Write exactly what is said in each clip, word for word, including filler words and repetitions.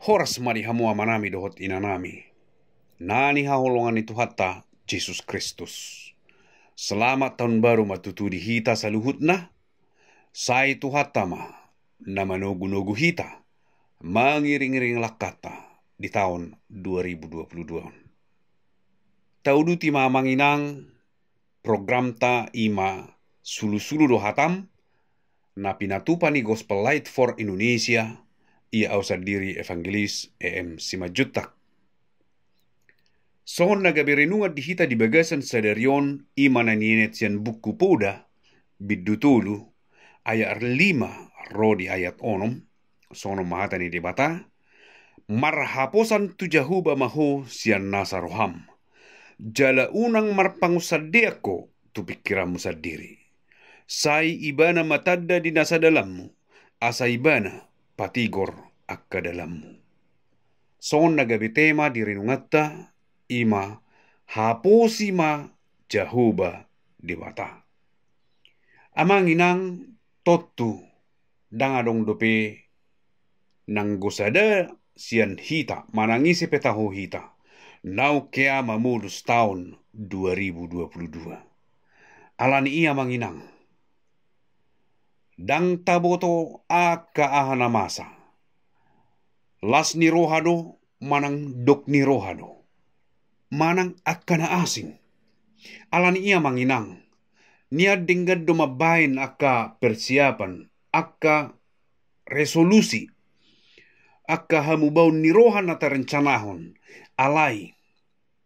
Horas ma di hamu amanami dohot inanami na nihaholongan ni Tuhanta Jesus Kristus. Selamat tahun baru ma tutu di hita saluhutna. Sai Tuhanta ma na manogunogu hita mangiringiring langkanta di taon dua ribu dua puluh dua on. Tauduti ma amang inang, programta i ma Sulusulu do Hatam, na pinatupa ni Gospel Light for Indonesia, ia au sandiri Evangelis E M Simanjuntak. Songon na gabe renungan di hita di bagasan sadari on, i ma na nienet sian Buku Poda bindu tolu, ayat lima ro di ayat onom. Songon on ma hata ni Debata: Marhaposan tu Jahowa ma ho sian nasa roham, jala unang marpangunsandean ho tu pingkiranmu sandiri. Sai Ibana ma tanda di nasa dalanmu, asa Ibana patigor angka dalanmu. Songon na gabe tema di renunganta, i ma: Haposi ma Jahowa Debata. Amang inang, tontu ndang adong dope nanggo sada sian hita, manang ise pe taho hita, naung hea mamolus taon dua ribu dua puluh dua. Alani i amang inang, ndang taboto angka aha na masa. Las ni roha do, manang dok ni roha do, manang angka na asing. Alani i amang inang, nian denggan do mambahen angka persiapan, angka resolusi, angka hamubaon ni roha na tarencanahon. Alai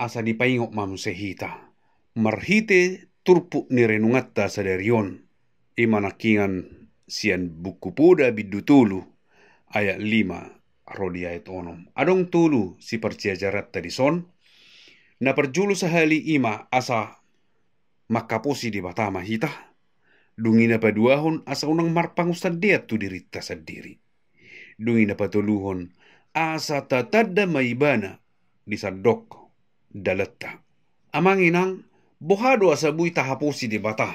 asa dipaingot ma muse hita marhite turpuk ni renunganta sadari on, i ma nangkiningan sian Buku Poda bindu tolu, ayat lima ro di ayat onom. Adong tolu siparsiajaranta dison. Na parjolo sahali i ma asa manghaposi Debata ma hita. Dung i na paduahon, asa unang marpangunsandean tu dirinta sandiri. Dung i na patoluhon, asa tatanda ma Ibana di sandok dalanta. Amang inang, boha do asa boi tahaposi Debata?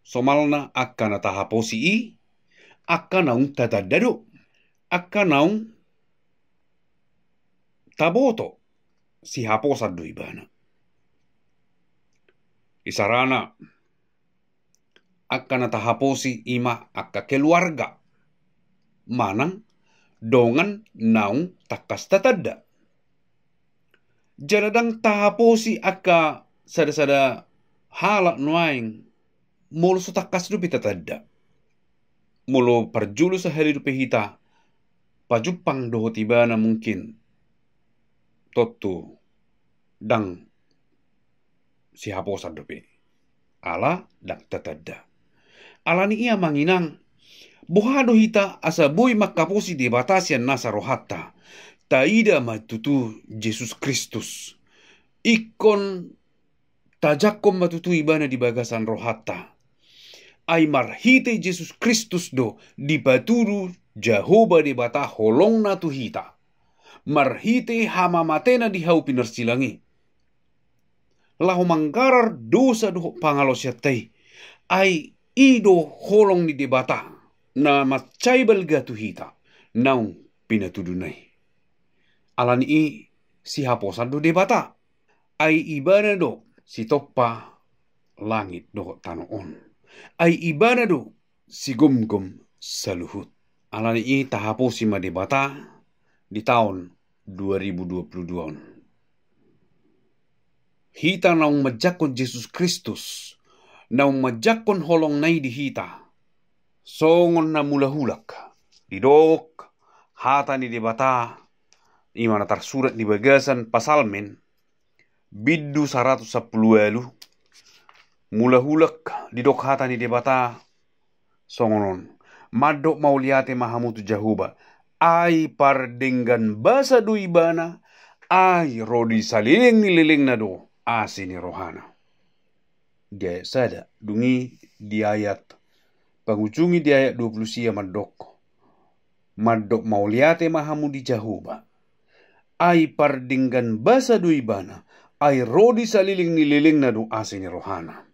Somalna angka na tahaposi i angka naung tatanda do, angka naung taboto sihaposan do ibana. Isarana, angka na tahaposi i ma angka keluarga manang dongan naung tangkas tatanda. Jala ndang tahaposi angka sada-sada halak nuaeng molo so tangkas dope tatanda. Molo parjolo sahali dope hita pajumpang dohot ibana, mungkin tontu ndang sihaposan dope, ala ndang tatanda. Alani i amang inang, boha do hita asa boi manghaposi Debata sian nasa rohanta? Taida ma tutu Jesus Kristus. Ingkon tajangkon ma tutu Ibana di bagasan rohanta. Ai marhite Jesus Kristus do dipatudu Jahowa Debata holongna tu hita marhite hamamatena di hau pinarsilang i, laho manggarar dosa dohot pangalaosianta i. Ai i do holong ni Debata na mansai balga tu hita naung pinatuduna i. Alani i sihaposan do Debata. Ai Ibana do sitompa langit dohot tano on. Ai Ibana do sigomgom saluhut. Alani i tahaposi ma Debata di taon dua ribu dua puluh dua on. Hita naung manjangkon Jesus Kristus, naung manjangkon holongna i di hita, songon na mula hulak didok hata ni Debata, i ma na tarsurat di bagasan Psalmen bindu saratus sampulu ualu. Mula hulak didok hata ni Debata songon on: Mandok mauliate ma hamu tu Jahowa, ai pardenggan basa do Ibana, ai ro di saleleng ni lelengna do asi ni rohana. Di ayat sada, dung i di ayat pangujungi di ayat dua puluh sia mandok: Mandok mauliate ma hamu di Jahowa, ai pardenggan basa do Ibana, ai ro di saleleng ni lelengna do asi ni rohana.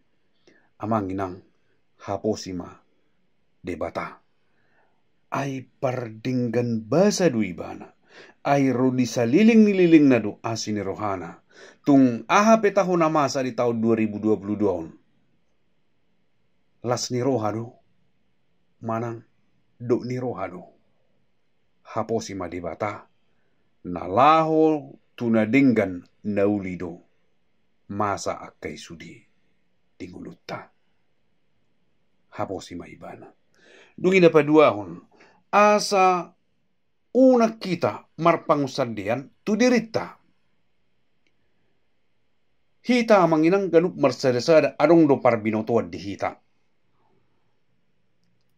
Amang inang, haposi ma Debata. Ai pardenggan basa do Ibana, Ai ro di saliling ni lilingna do asi ni rohana. Tung aha pe taho na masa di taon dua ribu dua puluh dua on, las ni roha do manang dok ni roha do. Haposi ma Debata, na laho tu na denggan na uli do masa angka i sude di ngolunta. Haposi ma Ibana. Dung i na paduahon, asa unang hita marpangunsandean tu dirinta. Hita amang inang ganup marsadasada adong do parbinotoan di hita.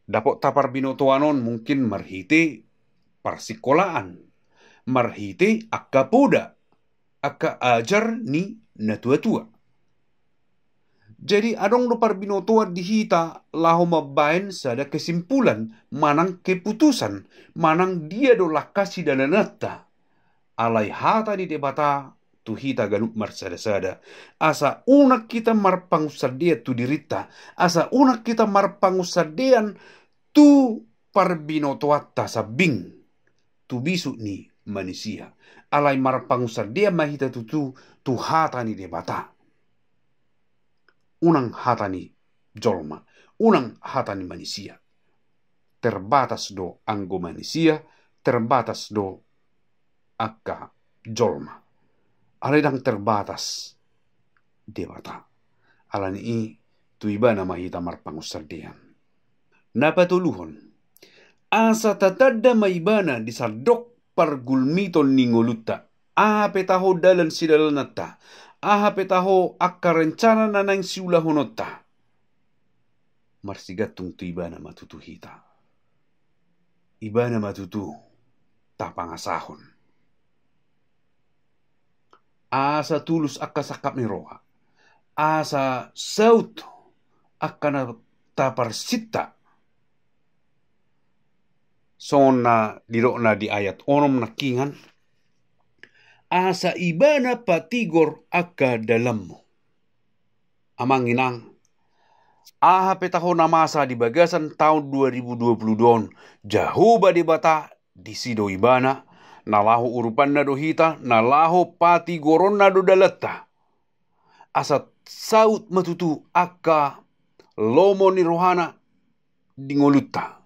Dapotta parbinotoan on mungkin marhite parsikolaan, marhite angka poda, angka ajar ni natuatua. Jadi adong do parbinotoan di hita laho mambaen sada kesimpulan manang keputusan manang dia do langka sidalananta. Alai hata ni Debata tu hita ganup marsadasada, asa unang hita marpangunsandean tu dirinta, asa unang hita marpangunsandean tu parbinotoanta sambing, tu bisuk ni manisia. Alai marpangunsandean ma hita tutu tu hata ni Debata. Unang hata ni jolma, unang hata ni manisia. Terbatas do anggo manisia, terbatas do angka jolma. Alai ndang terbatas Debata. Alani i tu Ibana ma hita marpangunsandean. Na patoluhon, asa tatanda ma Ibana di sandok pargulmiton ni ngolunta. Aha pe taho dalan sidalananta, aha pe taho angka rencana na naeng siulahononta, marsigantung tu Ibana ma tutu hita. Ibana ma tutu tapangasahon. Asa tulus angka sangkap ni roha, asa saut angka na taparsinta. Songon na didokna di ayat onom nangkiningan, asa Ibana patigor angka dalanmu. Amang inang, aha pe taho na masa di bagasan taon dua ribu dua puluh dua on, Jahowa Debata disi do Ibana, na laho urupanna do hita, na laho patigoronna do dalanta. Asa saut ma tutu angka lomo ni rohana di ngolunta.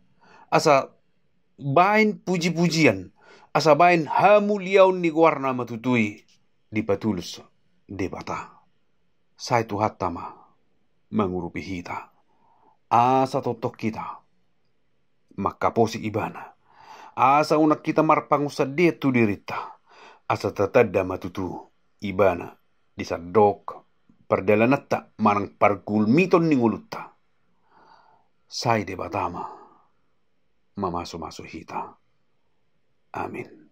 Asa baen pujipujian, asa baen hamuliaon ni goarna ma tutu i dipatulus Debata. Sai Tuhanta ma mangurupi hita. Asa tongtong hita mangkaposi Ibana. Asa unang hita marpangunsandean tu dirinta. Asa tatanda ma tutu Ibana di sandok pardalananta manang pargulmiton ni ngolunta. Sai Debata ma mamasumasu hita. Amin.